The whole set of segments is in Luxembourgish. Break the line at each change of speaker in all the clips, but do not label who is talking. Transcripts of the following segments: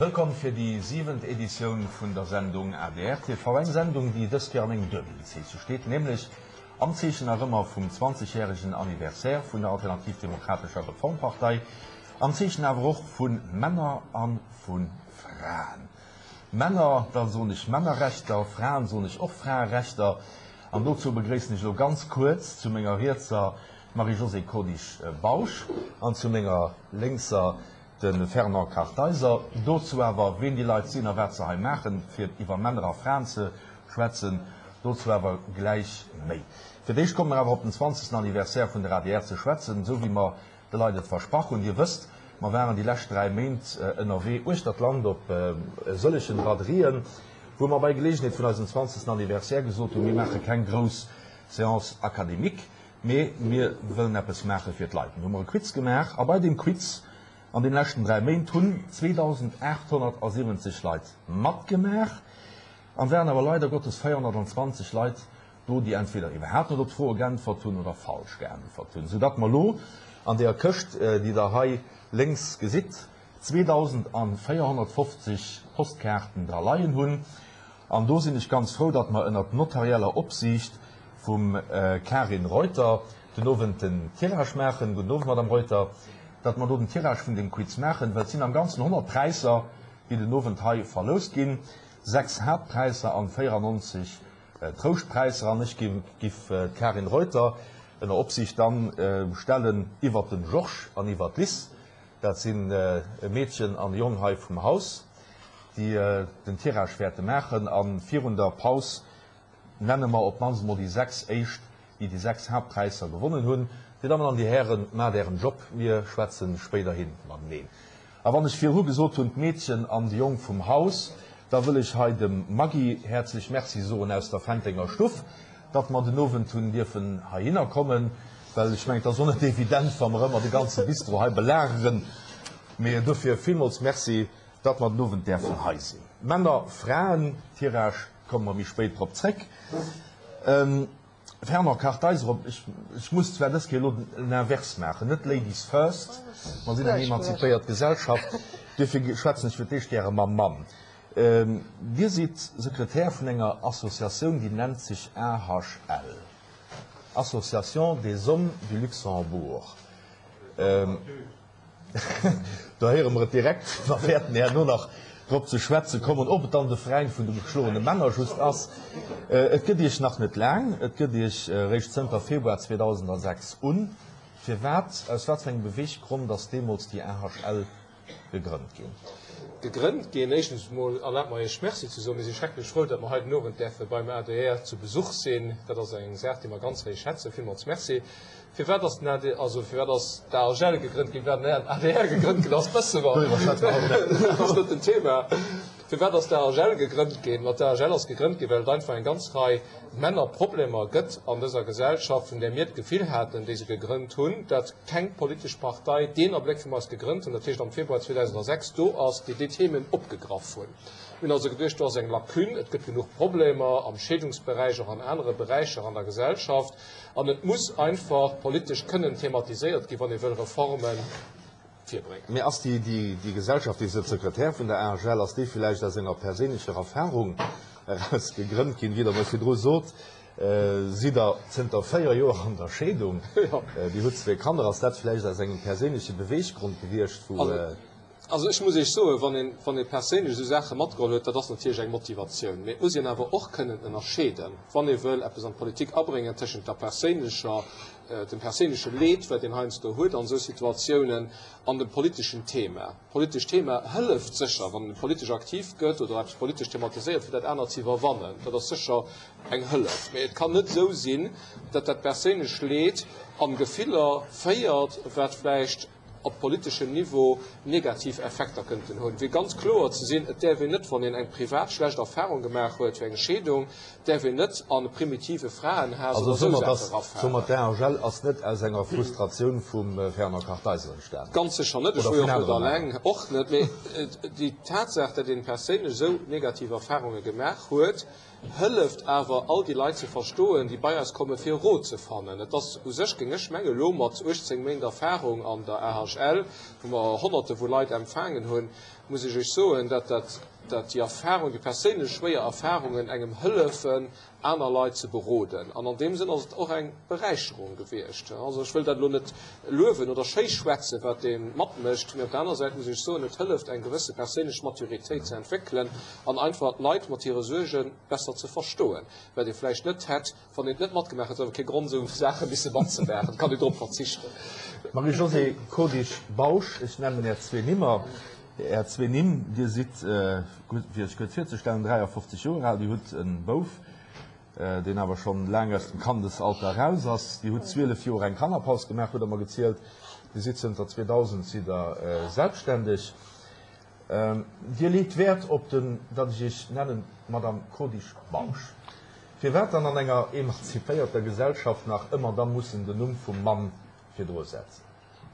Wëllkomm fir déi siwent Editioun vun der Sendung adr TV, eng Sendung, déi dëst Joer an engem duebelen Zeeche steet, nämlech am Zeechen nach ëmmer vum 20 järegen Anniversaire vun der Alternativ Demokratescher Reformpartei, am Zeechen awer och vu Männer a vu Fraen. Männer, da soen ech Männerrechter, Fraen soen ech och Fraerechter. An dozou begréissen ech elo ganz kuerz zu menger rietser d'Marie-Josée Codisch-Bausch an zu menger lénkser De Fernand Kartheiser dozou awer, ween déi Leit sinn a wat se hei maachen, fir iwwer Männer a Fraen ze schwätzen, dozou awer gläich méi. Fir d'éischt komme mer awer op den 20. Anniversaire vun der adr ze schwätzen, esou wéi mer de Leit et versprach hunn. Dir wësst, mer waren déi lescht 3 Méint ënnerwee uechter d'Land op e sëllegen Braderien, wou mer bei Geleegenheet vun eisem 20. Anniversaire gesot hunn, mir maache keng grouss Séance académique, Mee mir wëllen eppes maache fir d'Leit. Mir hu mer e Quiz gemaach a bei deem Quiz an den leschten 3 Méint hunn 2.870 Leit matgemaach an waren awer leider Gottes 420 Leit do, déi entweder iwwerhaapt net op d'Froe geäntwert hunn oder falsch geäntwert hunn, soudatt mer elo an deeër Këscht, déi Der hei lénks gesitt, 2.450 Postkaarten dra leien hunn. An do sinn ech ganz frou, datt mer ënnert notarieller Opsiicht vum Karin Reuter den Owend den Tirage maachen. Gudden Owend, Madame Reuter. Datt mer do den Tirage vun deem Quiz maachen, well et sinn am Ganzen 100 Präisser, déi den Owend hei verloust ginn, 6 Haaptpräisser an 94 Trouschtpräisser. An ech giff d'Karin Reuter ënner Opsiicht dann stellen iwwert den Georges an iwwert d'Liz. Dat sinn e Meedchen an e Jong hei vum Haus, déi den Tirage wäerte maachen. A virun der Paus nenne mer op d'mannst emol déi 6 éischt, déi déi 6 Haaptpräisser gewonnen hunn. Dir Dammen an Dir Hären, maacht Ären Job, mir schwätze spéiderhi mateneen. A wann ech virdru gesot hunn, d'Meedchen an de Jong vum Haus, da wëll ech hei dem Maggy häerzlech Merci soen aus der Fentenger Stuff, datt mer den Owend hunn dierfen heihinner kommen, well ech mengen, et ass och net evident, wa mer ëmmer de ganze Bistro hei belageren. Mee dofir villmools Merci, datt mer den Owend däerfen hei sinn. Männer, Fraen, Tirage, komme mer méi spéit drop zréck. Fernand Kartheiser, op, ech, ech muss zwar dës Kéier elo l'inverse maachen, net Ladies first, mer sinn eng emanzipéiert Gesellschaft, duerfir schwätzen ech fir d'éischt gäre mam Mann. Dir sidd Sekretär vun enger Associatioun, déi nennt sech AHL, Association des Hommes du Luxembourg. Do héiere mer et direkt. Mer wäerten herno nach drop ze schwätze kommen, ob et dann de Veräin vun de geschloene Männer just ass. Et gëtt Iech nach net laang. Et gëtt Iech eréischt zënter Februar 2006 un. Firwat, aus wat fir engem Beweeggrond ass deemools déi AHL gegrënnt ginn?
Gegrënnt ginn. Éischtens emol erlaabt mer Iech Merci ze soen. Mir si schrecklech frou, datt mer hei den Owend däerfe beim adr zu Besuch sinn. Dat ass eng Saach, déi mer ganz héich schätzen. Villmools Merci. Firwat ass den AD, also firwat ass d'AHL gegrënnt ginn? Firwat den adr gegrënnt ginn ass, wësse mer.
Doriwwer schwätze mer haut net.
Dat ass net den Thema. Firwat ass d'AHL gegrënnt ginn? Ma d'AHL ass gegrënnt ginn, well et einfach eng ganz Rei Männerproblemer gëtt an dëser Gesellschaft, vun där mir d'Gefill haten, déi se gegrënnt hunn, datt keng politesch Partei deen Abléck, wou mer eis gegrënnt hunn, dat heescht am Februar 2006, do ass, déi déi Themen opgegraff hunn. Mir hunn also geduecht, do ass eng Lacune, et gëtt genuch Problemer am Scheedungsberäich, och an anere Beräicher an der Gesellschaft, an et muss einfach politesch kënnen thematiséiert ginn, wann ee wëll Reformen virbréngen.
Mee ass déi, déi Gesellschaft, Dir sidd Sekretär vun der AHL, ass déi villäicht aus enger perséinlecher Erfahrung eraus gegrënnt ginn? Wéi Der mol virdru sot, sidd Der zënter 4 Joer an der Scheedung, Dir hutt zwee Kanner. Ass dat villäicht aus engem perséinleche Beweeggrond gewiescht, wou.
Also ech muss Iech soen, wann een, wann ee perséinlech esou Saache matgeholl huet, dat ass natierlech eng Motivatioun. Mee et muss een awer och kënnen ënnerscheeden, wann ee wëll eppes an d'Politik abréngen, tëschent der perséinlecher, dem perséinleche Leed, wat een heiansdo huet an esou Situatiounen, an dem politeschen Thema. D'politescht Thema hëlleft sécher, wann ee politesch aktiv gëtt oder eppes politesch thematiséiert, fir dat anert ze iwwerwannen. Dat ass sécher eng Hëllef. Mee et kann net esou sinn, datt dat perséinlech Leed an Gefiller féiert, wat vläicht, op politeschem Niveau negativ Effekter kënnten hunn. Fir ganz kloer ze sinn, Et däerf een net, wann een eng privat schlecht Erfahrung gemaach huet fir eng Scheedung, däerf een net an e primitive Fraenhaass
oder
esou
Saache
erafalen.
Also soe mer, d'AHL ass net aus enger Frustratioun vum Fernand Kartheiser entstanen?
Ganz sécher net. Ech
Oder
wor jo
vun
och net
anere Männer?
alleng, och net. Mee déi Tatsaach, datt een perséinlech esou negativ Erfahrunge gemaach huet. hëlleft awer all déi Leit ze verstoen, déi bei eis komme fir Rot ze fannen. Et ass u sech, géing ech mengen, elo mat 18 Méint Erfahrung an der AHL, wou mer Honnerte vu Leit empfaangen hunn, muss ech Iech soen, dat dat, dat déi Erfahrung, déi perséinlech schwéier Erfahrungen engem hëllefen, aner Leit ze beroden. An an deem Sënn ass et och eng Beräicherung gewiescht. Also ech wëll dat elo net luewen oder schéischwätzen, wat ee matmécht, mee op der aner Säit muss ech soen, et hëlleft eng gewësse perséinlech Maturitéit ze entwéckelen an einfach d'Leit mat hire Suerge besser ze verstoen, wat ee vläicht net hätt, wann een et net matgemaach hätt. Ass awer kee Grond, esou Saache misse matzemaachen, et kann een drop verzichten.
Marie-Josée Codisch-Bausch, Ech nennen Är zwee Nimmer, Är zwee Nimm. Dir sidd, fir Iech kuerz virzestellen, 53 Joer al. Dir hutt e Bouf, deen awer schonn laang aus dem Kandesalter eraus ass. Dir hutt 12 Joer eng Kannerpaus gemaach, hutt Der mer gezielt. Dir sidd zënter 2000 sidd Der selbstständeg. Dir leet Wäert op den, datt ech Iech nennen, Madame Codisch-Bausch. Firwat dann an enger emanzipéierter Gesellschaft nach ëmmer da mussen den Numm vum Mann virdru setzen?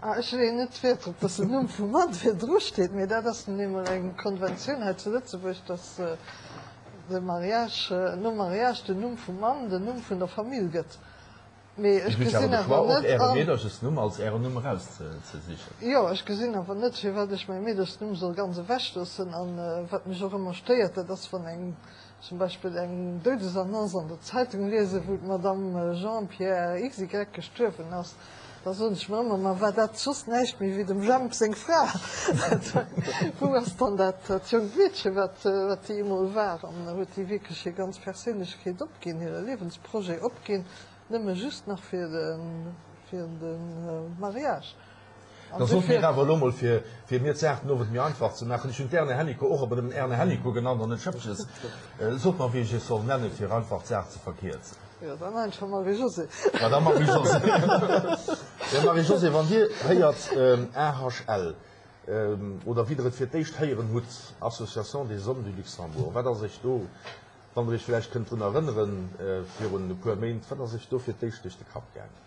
Ah, ech leeën net Wäert drop, dass den Numm vum Mann virdru steet, mee dat ass nun eemol eng Konventioun hei zu Lëtzebuerg, dass de Mariage, nom Mariage den Numm vum Mann den Numm vun der Famill gëtt. Mee ech
Dir hutt jo
gesinn
awer de Choix,
awer
och
net
Äre
an.
Meederchesnumm als Ären Numm erauszesichen.
Jo, ech gesinn awer net, firwat ech mäi Meederchesnumm soll ganz ewechloossen. An wat mech och ëmmer stéiert, dat ass, wann eng zum Beispill eng Doudesannonce an der Zeitung liesen, wou d'Madame Jean-Pierre XY gestuerwen ass, da soen ech mer ëmmer, ma war dat soss näischt méi wéi dem Jemp seng Fra? Wou ass dann dat jonkt Meedche, wat wat déi eemol war? An huet déi wierklech hir ganz Perséinlechkeet opginn, hire Liewensprojet opginn, nëmme just nach fir de fir de Mariage?
An Da sot mir awer elo mol, fir fir mir d'Saach den Owend méi einfach ze maachen, ech hunn d'Erna Hennicot och ëmmer nëmmen Erna Hennicot genannt an net Schëppches, sot mer, wéi ech iech soll nennen, fir einfach d'Saach ze verkierzen.
Jo, dann einfach Marie-Josée.
Ma da Marie-Josée. Jo, Marie-Josée, wann Dir héiert AHL, oder wéi Der et fir d'éischt héieren hutt, Association des Hommes du Luxembourg, wat ass Iech do, wann Der Iech vläicht kënnt drun erënneren, virun e puer Méint, wat ass Iech do fir d'éischt duerch de Kapp gaangen?